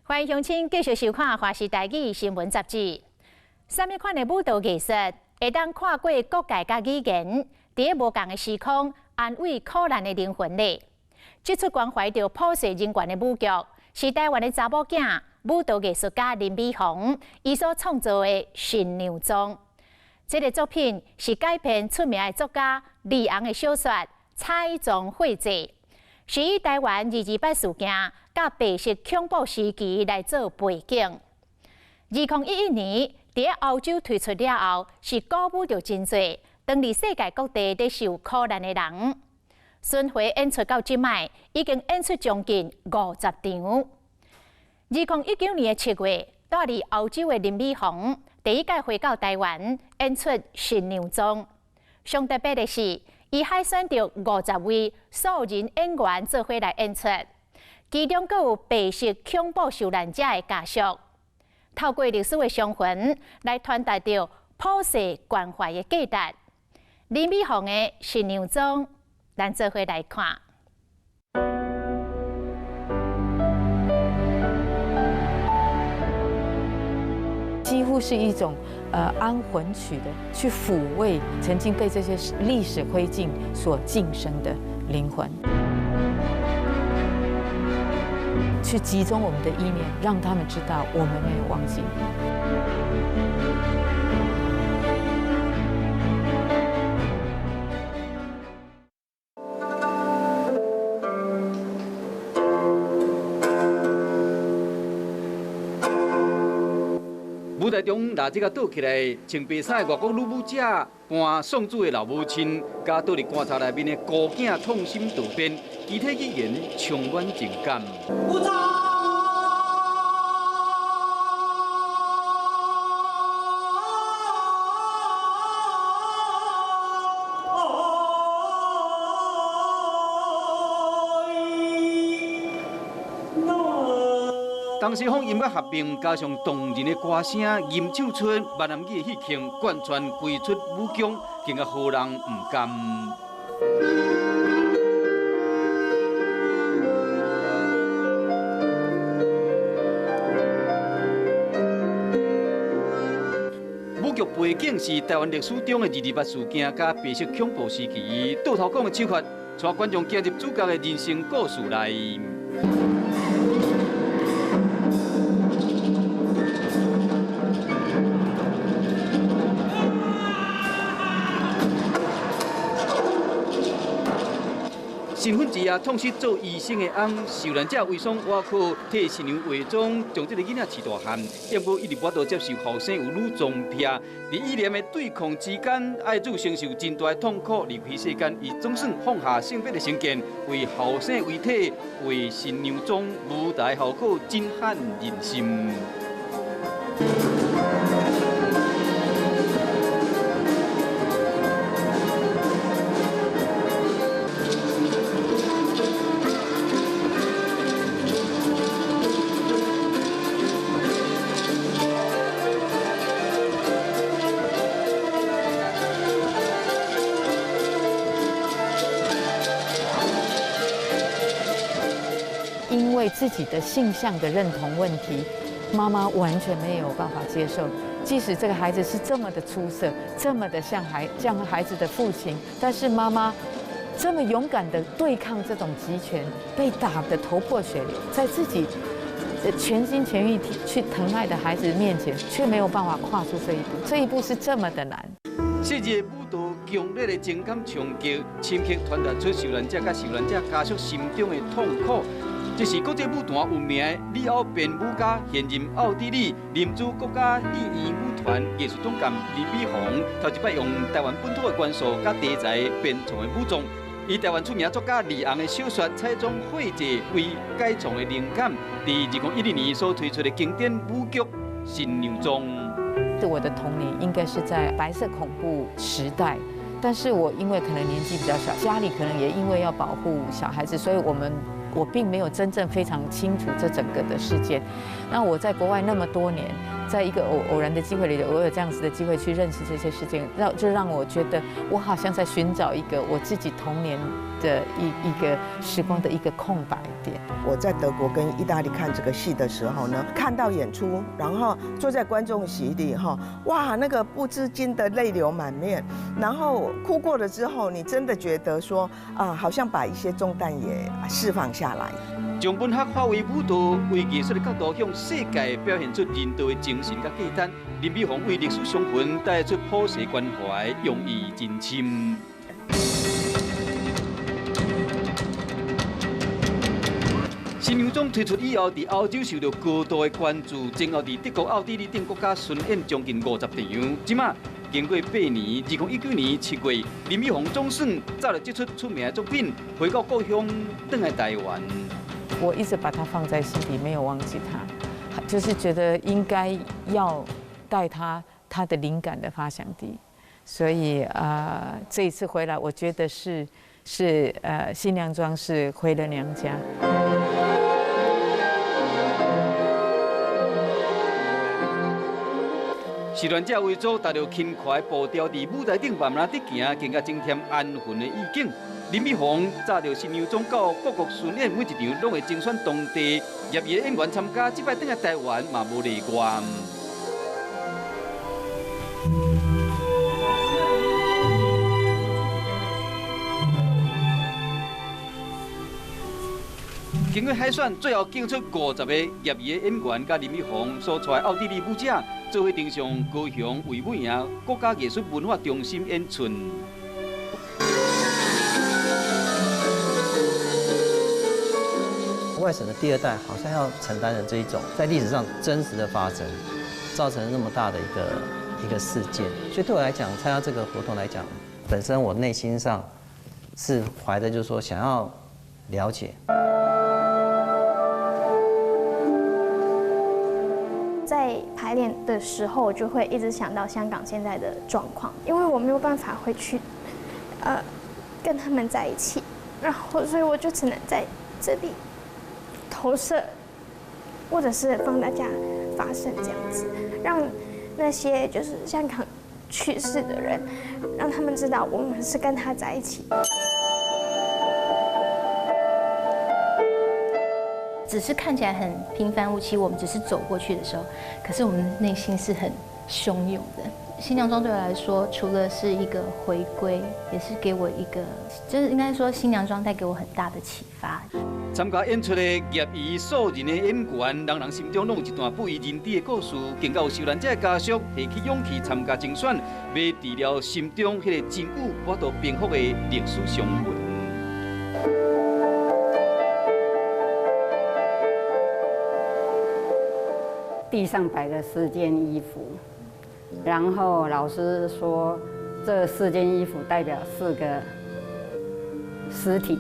歡迎鄉親繼續收看《華視台語新聞雜誌》。啥物款的舞蹈藝術會當跨過國界佮語言，佇咧無仝的時空安慰苦難的靈魂呢？這齣關懷著普世人權的舞劇，是台灣的查某囝舞蹈藝術家林美鳳伊所創造的《新娘妝》。這个作品是改編出名的作家李昂的小說《彩妝會祭》，是以台灣二二八事件佮白色恐怖時期來做背景。2011年，佇咧歐洲推出了後，是鼓舞著真濟當佇世界各地咧受苦難的人。巡迴演出到這擺，已經演出將近50場。2019年的7月，蹛佇歐洲的林美鳳第一擺回到台灣演出《新娘妝》。上特別的是，伊海選著50位素人演員做伙來演出，其中閣有白色恐怖受難者的家屬，透過歷史的傷痕來傳達著普世關懷的價值。林美鳳的《新娘妝》，咱做伙來看。幾乎是一種安魂曲的，去撫慰曾經被這些歷史灰燼所晉升的靈魂，去集中我們的意念，讓他們知道我們沒有忘記。舞台中，垃圾仔倒起來，穿白衫的外國女舞者扮喪主的老母親，佮倒佇棺材內面的孤囝痛心道別，肢體語言充滿情感。東西方音樂合併，加上動人的歌聲，吟唱出閩南語的戲腔，貫穿規齣舞劇，更加予人毋甘。舞劇背景是台灣歷史中的二二八事件佮白色恐怖時期，倒頭講的手法，帶觀眾進入主角的人生故事內。新婚之夜痛失做醫生的翁，受難者遺孀倚靠替新娘化妝，將這个囡仔飼大漢。不過一直無法度接受後生有女裝癖，佇意念的對抗之間，愛子承受真大的痛苦，離開世間，伊總算放下性別的成見，為後生遺體化新娘妝，舞台效果震撼人心。因為自己的性向的認同問題，媽媽完全沒有辦法接受。即使這個孩子是這麼的出色，這麼的像孩子的父親，但是媽媽這麼勇敢的對抗這種極權，被打得頭破血流，在自己全心全意去疼愛的孩子面前，卻沒有辦法跨出這一步，這一步是這麼的難。細緻的舞蹈，強烈的情感衝擊，深刻傳達出受難者佮受難者家屬心中的痛苦。這是國際舞壇有名的里奧編舞家，現任奧地利林茲國家戲院舞團藝術總監林美鳳，頭一擺用台灣本土的元素佮題材編創的舞作，以台灣出名作家李昂的小說《彩妝會祭》為改創的靈感，佇2012年所推出的經典舞劇《新娘妝》。我的童年應該是在白色恐怖時代，但是我因為可能年紀比較小，家裡可能也因為要保護小孩子，所以我並沒有真正非常清楚這整個的事件。那我在國外那麼多年，在一个偶然的机会里，我有这样子的机会去认识这些事情，就让我觉得我好像在寻找一个我自己童年的一个时光的一个空白点。我在德国跟意大利看这个戏的时候呢，看到演出，然后坐在观众席里哈，哇，那个不自禁的泪流满面，然后哭过了之后，你真的觉得说啊，好像把一些重担也释放下来。將文學化為舞蹈，為藝術的角度向世界表現出人道的精神佮價值。林美鳳為歷史傷痕帶出普世關懷，用意真深。新娘妝推出以後，佇歐洲受到高度的關注，前後佇德國、奧地利等國家巡演將近50場。這馬經過8年，2019年7月，林美鳳總算走了這齣出名的作品，回到故鄉，轉來台灣。我一直把他放在心底，沒有忘記他，就是覺得應該要帶他他的靈感的發祥地，所以啊，這一次回來，我覺得是新娘妝是回了娘家。受難者遺族踏著輕快步調，佇舞台頂慢慢佇行，更加增添安魂的意境。林美鳳紮著新娘妝到各國巡演，每一場攏會精選當地業餘演員參加，這擺轉來台灣嘛無例外。經過海選，最後揀出50個業餘的演員，佮林美鳳所帶奧地利舞者，做伙登上高雄衛武營國家藝術文化中心演出。外省的第二代好像要承擔的這一種在歷史上真實的發生，造成那麼大的一個事件，所以對我來講，參加這個活動來講，本身我內心上是懷的，就是說想要了解。在排練的時候，就會一直想到香港現在的狀況，因為我沒有辦法回去，跟他們在一起，然後所以我就只能在這裡投射，或者是幫大家發聲這樣子，讓那些就是香港去世的人，讓他們知道我們是跟他在一起。只是看起來很平凡無奇，我們只是走過去的時候，可是我們內心是很洶湧的。新娘妝對我來說，除了是一個回歸，也是給我一個，就是應該說新娘妝帶給我很大的啟發。參加演出的業餘素人的演員，人人心中攏有一段不為人知的故事，更加有受難者的家屬提起勇氣參加甄選，欲治療心中彼個真久無法度平復的歷史傷痕。地上擺了四件衣服，然後老師說這四件衣服代表四個屍體，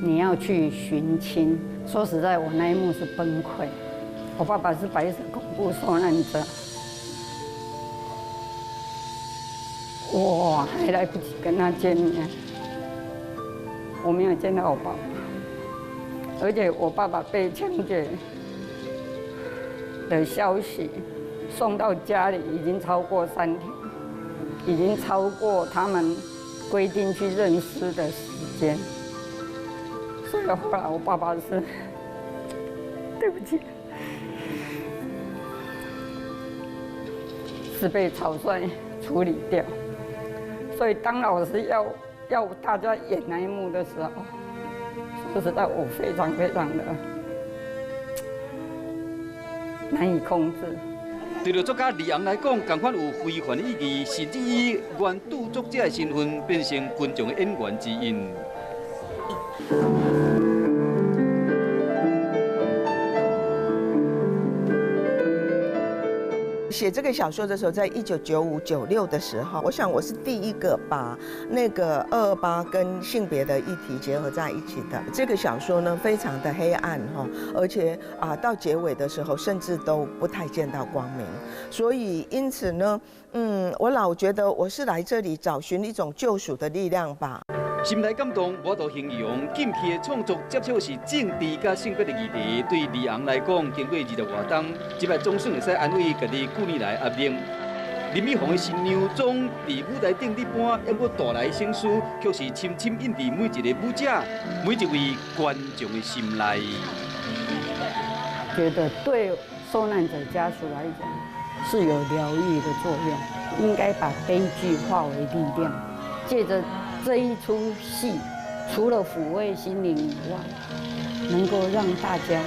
你要去尋親。說實在，我那一幕是崩潰。我爸爸是白色恐怖受難者，我還來不及跟他見面，我沒有見到我爸爸，而且我爸爸被槍決的消息送到家裡已經超過3天，已經超過他們規定去認屍的時間，所以後來我爸爸是，對不起，是被草率處理掉。所以當老師要大家演那一幕的時候，說實在，我非常非常的難以控制。對著作家李昂來講，仝款有非凡的意義，甚至以原著作者的身份變成群眾的演員之一。寫這個小說的時候，在1995、96的時候，我想我是第一個把那個228跟性別的議題結合在一起的。這個小說呢，非常的黑暗哈，而且啊，到結尾的時候，甚至都不太見到光明。所以因此呢，我老覺得我是來這裡找尋一種救贖的力量吧。心内感动，无法度形容。近期的创作接触是政治佮性别的议题，对李昂来讲，经过20外冬，这摆总算会使安慰家己旧年来压力。林美凤的新娘妆伫舞台顶一般，犹阁带来省思，却是深深印伫每一个舞者、每一位观众的心内。觉得对受难者家属来讲是有疗愈的作用，应该把悲剧化为力量，借着这一出戏，除了抚慰心灵以外，能够让大家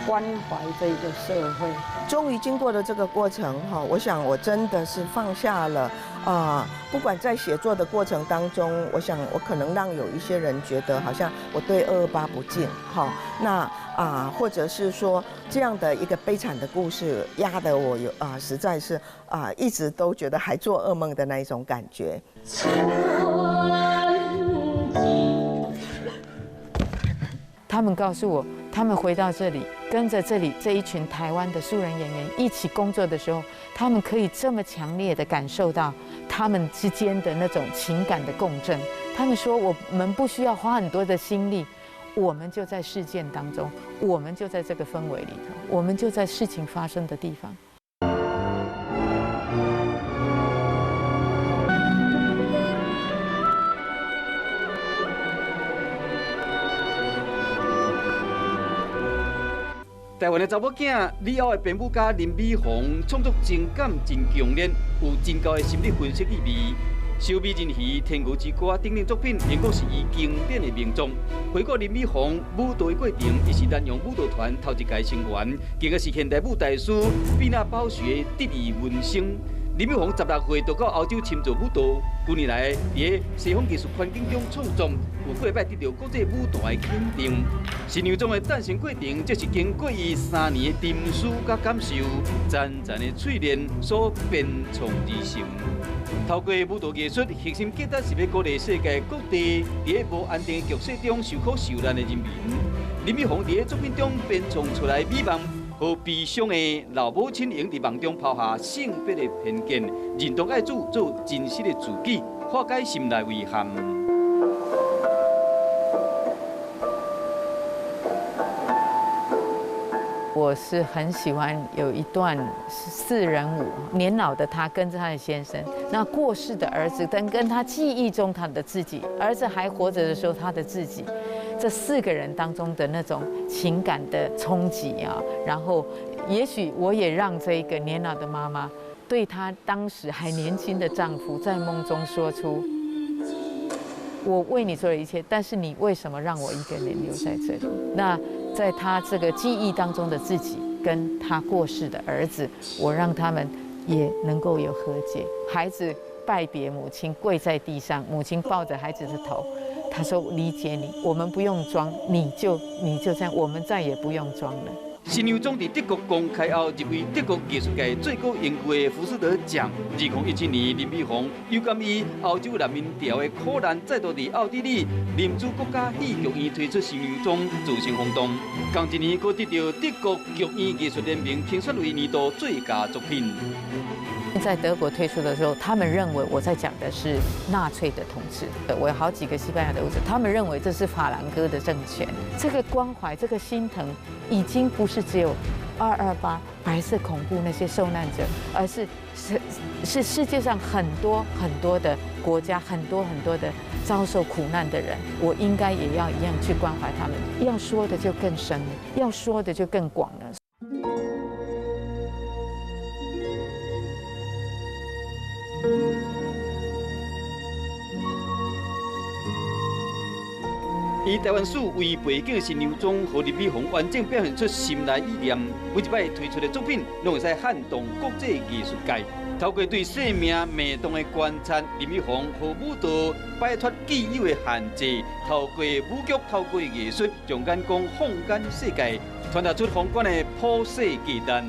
关怀这个社会。终于经过了这个过程哈，我想我真的是放下了啊！不管在写作的过程当中，我想我可能让有一些人觉得好像我对228不敬哈，那啊，或者是说这样的一个悲惨的故事压得我有啊，实在是啊，一直都觉得还做噩梦的那一种感觉。他们告诉我，他们回到这里，跟着这里这一群台湾的素人演员一起工作的时候，他们可以这么强烈的感受到他们之间的那种情感的共振。他们说，我们不需要花很多的心力，我们就在事件当中，我们就在这个氛围里头，我们就在事情发生的地方。台湾的查某囝李奥的编舞家林美凤创作情感真强烈，有真高的心理分析意味。《小美人鱼》《天鹅之歌》等等作品，仍阁是伊经典的名作。回顾林美凤舞蹈的过程，伊是南洋舞蹈团头一届成员，更阁是现代舞大师毕纳宝学得意门生。林美凤16岁就到欧洲深造舞蹈，近年来伫西方艺术环境中创作，有几摆得到国际舞坛的肯定。新娘妆的诞生过程，则是经过伊3年的沉思佮感受，层层的淬炼所编创而成。透过舞蹈艺术，核心价值是欲鼓励世界各地伫无安定的局势中受苦受难的人民。林美凤伫作品中编创出来美梦。和悲伤的老母亲，用伫梦中抛下性别的偏见，认同爱主做真实的自己，化解心内遗憾。我是很喜欢有一段四人舞，年老的他跟着他的先生，那过世的儿子，但跟他记忆中他的自己，儿子还活着的时候他的自己。这4个人当中的那种情感的冲击啊，然后也许我也让这个年老的妈妈对她当时还年轻的丈夫在梦中说出：“我为你做了一切，但是你为什么让我一个人留在这里？”那在她这个记忆当中的自己跟她过世的儿子，我让他们也能够有和解。孩子拜别母亲，跪在地上，母亲抱着孩子的头。他说：“理解你，我们不用装，你就这样，我们再也不用装了。”新娘妆伫德国公开后，入围德国艺术界最高荣誉的浮士德奖。2017年，林美凤有感于欧洲难民潮的苦难，再度伫奥地利林兹国家戏剧院推出新娘妆，造成轰动。同一年，阁得到德国剧院艺术联盟评选为年度最佳作品。在德国推出的时候，他们认为我在讲的是纳粹的统治。我有好几个西班牙的舞者，他们认为这是法兰哥的政权。这个关怀，这个心疼，已经不是只有228白色恐怖那些受难者，而是世界上很多很多的国家，很多很多的遭受苦难的人，我应该也要一样去关怀他们。要说的就更深，要说的就更广了。以台湾史为背景的新娘妆，予林美凤完整表现出心内意念。每一摆推出的作品，拢会使撼动国际艺术界。透过对生命脉动的观察，林美凤予舞蹈摆脱既有的限制，透过舞剧、透过艺术，将眼光放眼世界，传达出宏观的普世价值。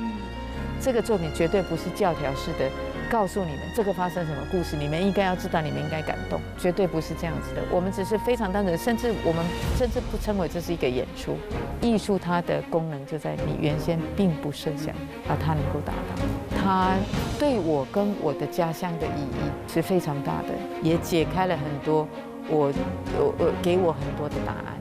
这个作品绝对不是教条式的。告诉你们这个发生什么故事，你们应该要知道，你们应该感动，绝对不是这样子的。我们只是非常单纯，甚至我们甚至不称为这是一个演出。艺术它的功能就在你原先并不设想，而它能够达到。它对我跟我的家乡的意义是非常大的，也解开了很多我給我很多的答案。